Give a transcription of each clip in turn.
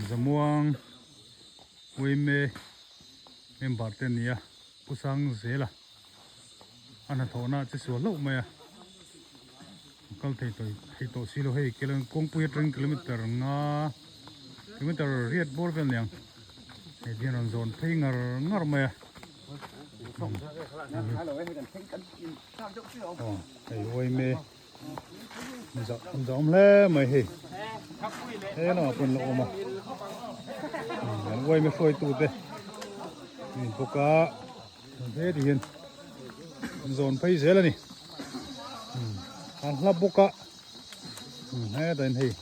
Zamuang Uime member te an ni a, Pu Sangzela a hnathawhna che sual hlauh mai a, a kal thei tawh thei tawh si lo hei kawngpui atangin kilometer nga kilometer riat bawr vel niang hei hian rawn zawn phei ngar ngar mai a. Aw hei uaime zah zah awm hle mai hei he lamah pawh an lo awm a an uaime hruaitu te an bawk a he ti hian an zawn phei zel a ni an hla bawk a hetah hian hei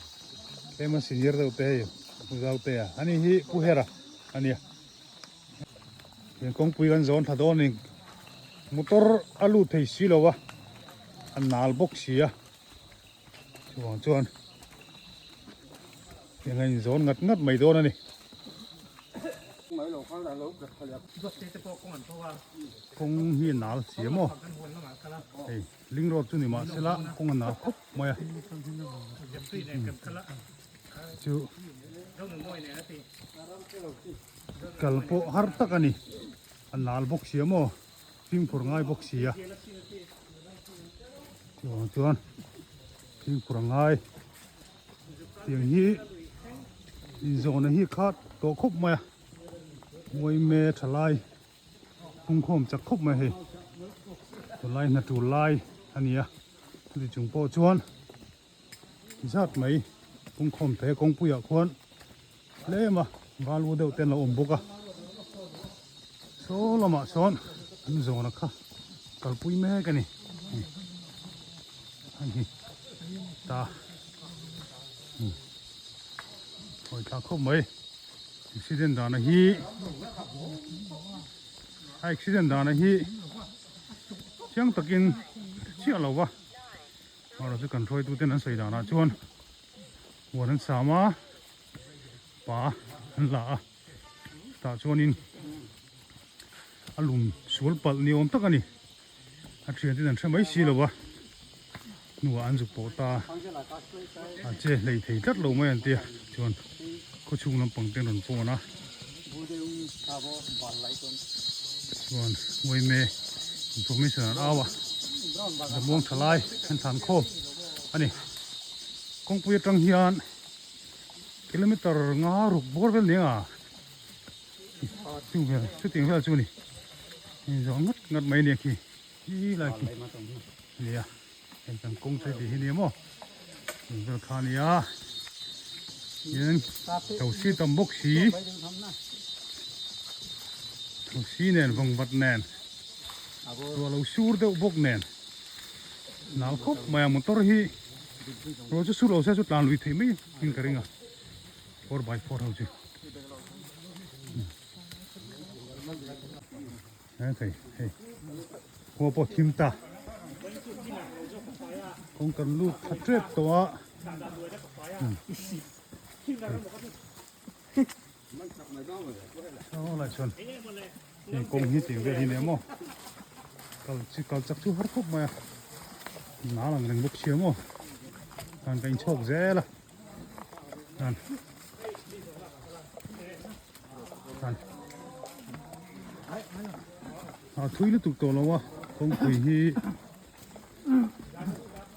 tlem a senior deuh te hei pu Zaute a ani hi Pu Hera a nia. Tiang kawngpui kan zawn thla dawn a ni motor a lut thei si lo a a nal bawk si a chuvang chuan tiang a inzawn ngat ngat mai dawn a ni. Kawng hi a nal si a maw hei ling road chu ni mahsela kawng a nal khawp mai a. Chu kal pawh har tak a ni a nal bawk si a maw fimkhur ngai bawk si a chuvang chuan fimkhur a ngai tiang hi inzawhna hi khat tawh khawp mai a uaime tha lai phungkhawm chak khawp mai hei tunlai hna tul lai a ni a chuti chung pawh chuan. Zat mai kawngkhawm te kawngpuiah khuan tlem a valu deuh te an lo awm bawk a saw lamah sawn an zawna kha kalpui mek a ni hei ta hawi thlak khawp mai accident dana hi a accident dana hi chiang takin chiah lo va. Erawh chu kan hruaitu ten an sawi danah chuan huan an sam a, pa an la a, tah chuanin a lum sual palh ni awm tak a ni, a thian ten an hre mai si lo a, hnuah an zuk pawh ta a che hlei thei tlat lo mai an tia chuan khawchhung lampang te an rawn pawn a chuan uaime information an au a zamuang tha lai an thlan khawm a ni kawngpui atang hian kilometer nga ruk bawr vel nia chu vel chutiang vel chu a ni inzawh ngat ngat mai a nia khi khi lai khi nia heng kan kawng chu heti hi nia maw eng vel kha nia hian thosi tam bawk si thosi nen vawng vat nen ruah lo sur deuh bawk nen nal khawp mai a motor hi ruah chu sur lo se chu tlan lui theih mai in ka ring a 4x4 ho chu. Hei hei khua pawh thim ta kawng kan lut tha tep tawh a saw lai chuan hei kawng hi tih vel hi nia maw kal chi kal chak chu har khawp mai a nal ang reng bawk sia maw khan ka inchhawk zel a khan. A thui lutuk tawh lo a kawngpui hi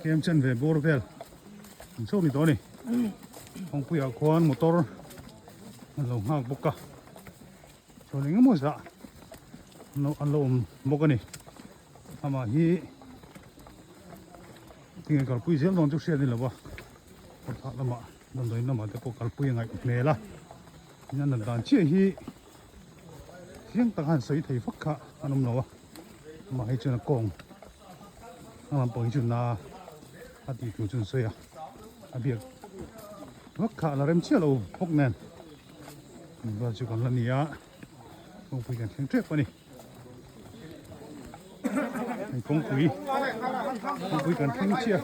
kem chen ve bawr vel an chhuak ni tawh a ni kawngpui ah khuan motor an lo nghak bawk a chuan eng emaw zah an lo awm bawk a ni amah hi tinge kalpui zel dawn chu hriat a ni lo va kawrthah lamah damdawiin lamah te pawh kalpui a ngaih hmel a. Nia nat dan chiah hi chiang tak a han sawi thei vak kha an awm lo a amah hi chuan a kawng a lampang hi chu na a tih tur chu an sawi a a biak vak kha a la rem chiah lo bawk nen vel chu kan la ni a kawngpui kan thleng tep a ni hei kawngpui kawngpui kan thleng chiah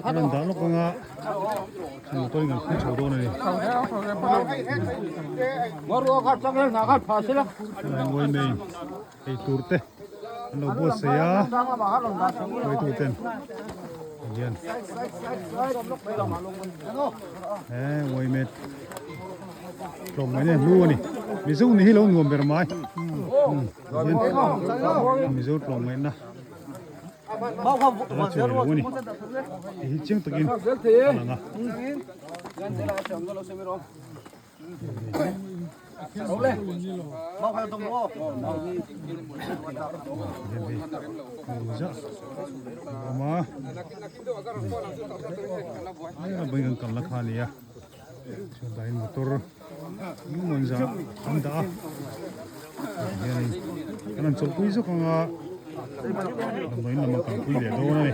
a dah lawk anga motor in kan phur chho dawn a ni ngawi mai ei tur te. An lo buatsaih a, hruaitu ten hian he uaime tlawm mai nen hlu a ni. Mizo ni hi lo nuam ber mai. Mizo tlawm ngaihna a la che lo a ni. Tih hi chiang takin a lang a. Motor an dah a hianin an rawn chawlhpui zawk anga damdawiin lam a kalpui leh dawn a ni.